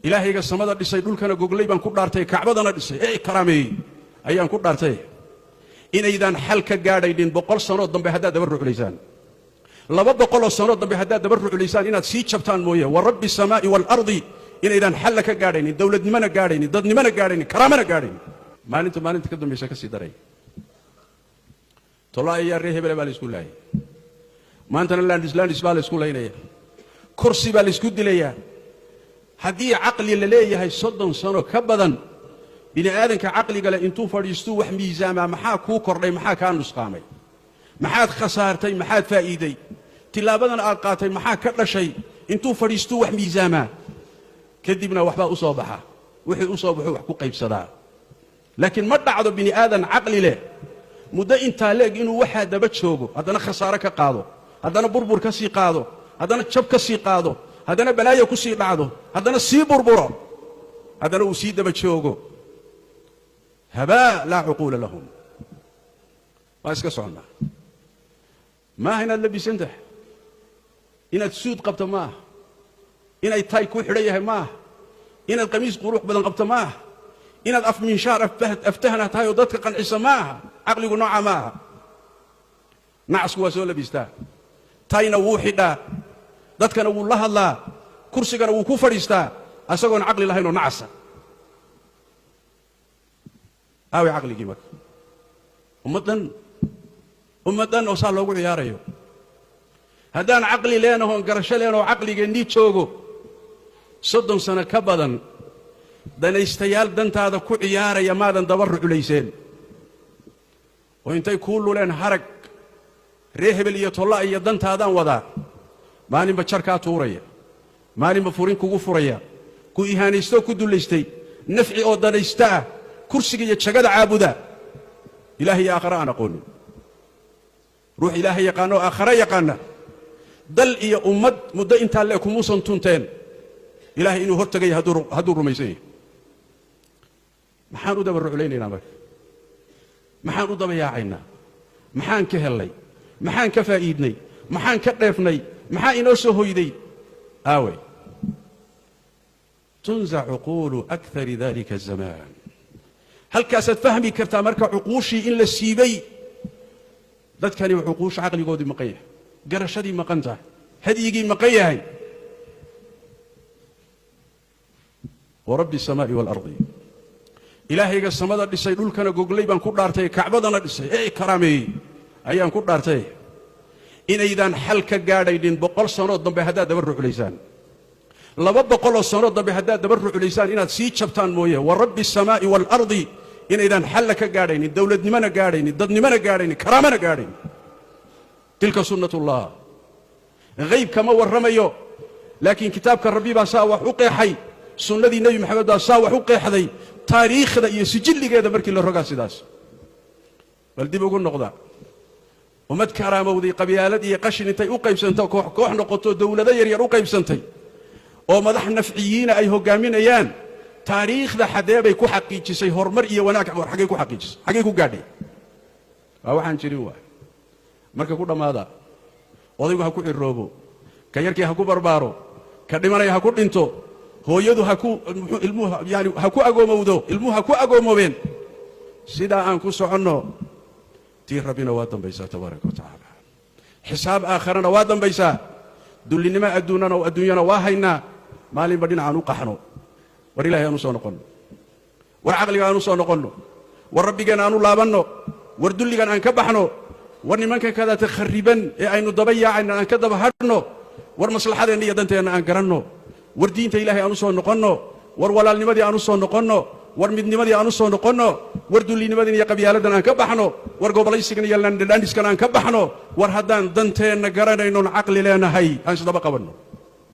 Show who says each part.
Speaker 1: Ilaahayga samada dhisay, dhulkana goglay baan ku dhaartay, Kacbadana dhisay ee karaameeyey ayaan ku dhaartay, inaydaan xal ka gaadhaynin 100 sanoo dambe haddaad daba ruclaysaan, 200 sanoo dambe haddaad daba ruclaysaan, inaad sii jabtaan mooye. Wa rabbi asamaa'i waalardi, inaydaan xalla ka gaadhaynin, dowladnimona gaadhaynin, dadnimona gaadhaynin, karaamana gaadhaynin. Maalinta maalinta ka dambaysa ka sii daray. Tolaa ayaa ree hebele baa la isku laayay, maantana landis landis baa la isku laynaya, kursi baa la isku dilayaa. Haddii caqli la leeyahay, 30 sano ka badan bini aadanka caqliga leh intuu fadhiistuu wax miisaamaa: maxaa kuu kordhay, maxaa kaa nusqaamay, maxaad khasaartay, maxaad faa'iiday, tilaabadan aad qaatay maxaa ka dhashay? Intuu fadhiistuu wax miisaamaa, kadibna waxbaa u soo baxa. Wixii u soo baxuu wax ku qaybsadaa. Laakiin ma dhacdo bini aadan caqli leh muddo intaa leeg inuu waxaa daba joogo, haddana khasaare ka qaado, haddana burbur ka sii qaado, haddana jab ka sii qaado, haddana balaayo ku sii dhacdo, haddana sii burburo, haddana uu sii daba joogo. Habaa laa cuquula lahum. Waa iska soconnaa. Maaha inaad labisan tahay, inaad suud qabto ma aha, inay tay kuu xidhan yahay ma aha, inaad qamiis qurux badan qabto ma aha, inaad af minshaar aftahana tahay oo dadka qancisa ma aha. Caqligu nooca ma aha. Nacasku waa soo labistaa, tayna wuu xidhaa, dadkana wuu la hadlaa, kursigana wuu ku fadhiistaa, asagoon caqli lahayn oo nacasa. Aaway caqligii marka? Ummaddan, ummaddan oo saa loogu ciyaarayo. Haddaan caqli leenahoon garasho leenaho, caqligeennii joogo, 30 sano ka badan danaystayaal dantaada ku ciyaaraya maadan daba ruculayseen, oo intay kuu luleen harag ree hebel iyo tolla iyo dantaadaan wadaa, maalinba jar kaa tuuraya, maalinba furin kugu furaya, ku ihaanaystoo ku dullaystay, nafci oo danaysta ah, kursiga iyo jagada caabuda, Ilaahay iyo aakhare aan aqoonin. Ruux Ilaahay yaqaano oo aakhare yaqaana dal iyo ummad muddo intaa le kumuusan tunteen. Ilaahay inuu hor tegaya hadduu rumaysan yahay, maxaan u daba ruclaynaynaa marka? Maxaan u daba yaacaynaa? Maxaan ka hellay? Maxaan ka faa'iidnay? Maxaan ka dheefnay? Maxaa inoo soo hoyday? Aaway? Tunzac cuquulu akari dalika azamaan. Halkaasaad fahmi kartaa marka cuquushii in la siibay. Dadkani cuquusha caqligoodii maqan yahay, garashadii maqan tahay, hadyigii maqan yahay. Warabbi asamaa'i waalardi, Ilaahayga samada dhisay, dhulkana goglay baan ku dhaartay, Kacbadana dhisay ee karaameeyey ayaan ku dhaartay, inaydaan xal ka gaadhaynin 100 sanoo dambe haddaad daba ruculaysaan, 200 sanoo dambe haddaad daba ruculaysaan, inaad sii jabtaan mooye. Wa rabbi asamaa'i waalardi, inaydaan xalla ka gaadhaynin, dowladnimona gaadhaynin, dadnimona gaadhaynin, karaamana gaadhaynin. Tilka sunnatullah. Hayb kama warramayo, laakiin kitaabka Rabbi baa saa wax u qeexay, sunnadii Nebi Maxamed baa saa wax u qeexday. Taariikhda iyo sijilligeeda markii la rogaa sidaas. Bal dib ugu noqda ummad karaamowday, qabyaalad iyo qashin intay u qaybsanto, koox koox noqoto, dowlado yaryar u qaybsantay oo madax nafciyiina ay hoggaaminayaan. Taariikhda xadee bay ku xaqiijisay horumar iyo wanaag? War xaggay ku xaqiijisay? Xaggay ku gaadhay? Waa waxaan jirin waay. Marka ku dhammaada, odaygu ha ku ciroobo, ka yarkii ha ku barbaaro, ka dhimanaya ha ku dhinto, hooyadu ha ku muxuu ilmuhu yani ha ku agoomowdo, ilmuhu ha ku agoomoobeen, sidaa aan ku soconno. Tii Rabbina waa dambaysaa, tabaaraka wa tacaala. Xisaab aakharana waa dambaysaa. Dullinimo adduunnana adduunyana waa haynaa. Maalinba dhinacaan u qaxno. War Ilahay aan u soo noqonno, war caqliga aan u soo noqonno, war Rabbigeen aan u laabanno, war dulligan aan ka baxno, war nimankan kadaata kharriban ee aynu daba yaacayno aan ka daba hadhno, war maslaxadeenna iyo danteenna aan garanno, war diinta Ilahay aan u soo noqonno, war walaalnimadii aan u soo noqonno, war midnimadii aan u soo noqonno, war dullinimadan iyo qabyaaladan aan ka baxno, war gobolaysigan iyo landhandhiskan aan ka baxno. War haddaan danteenna garanaynon, caqli leenahay, aan isdaba qabanno.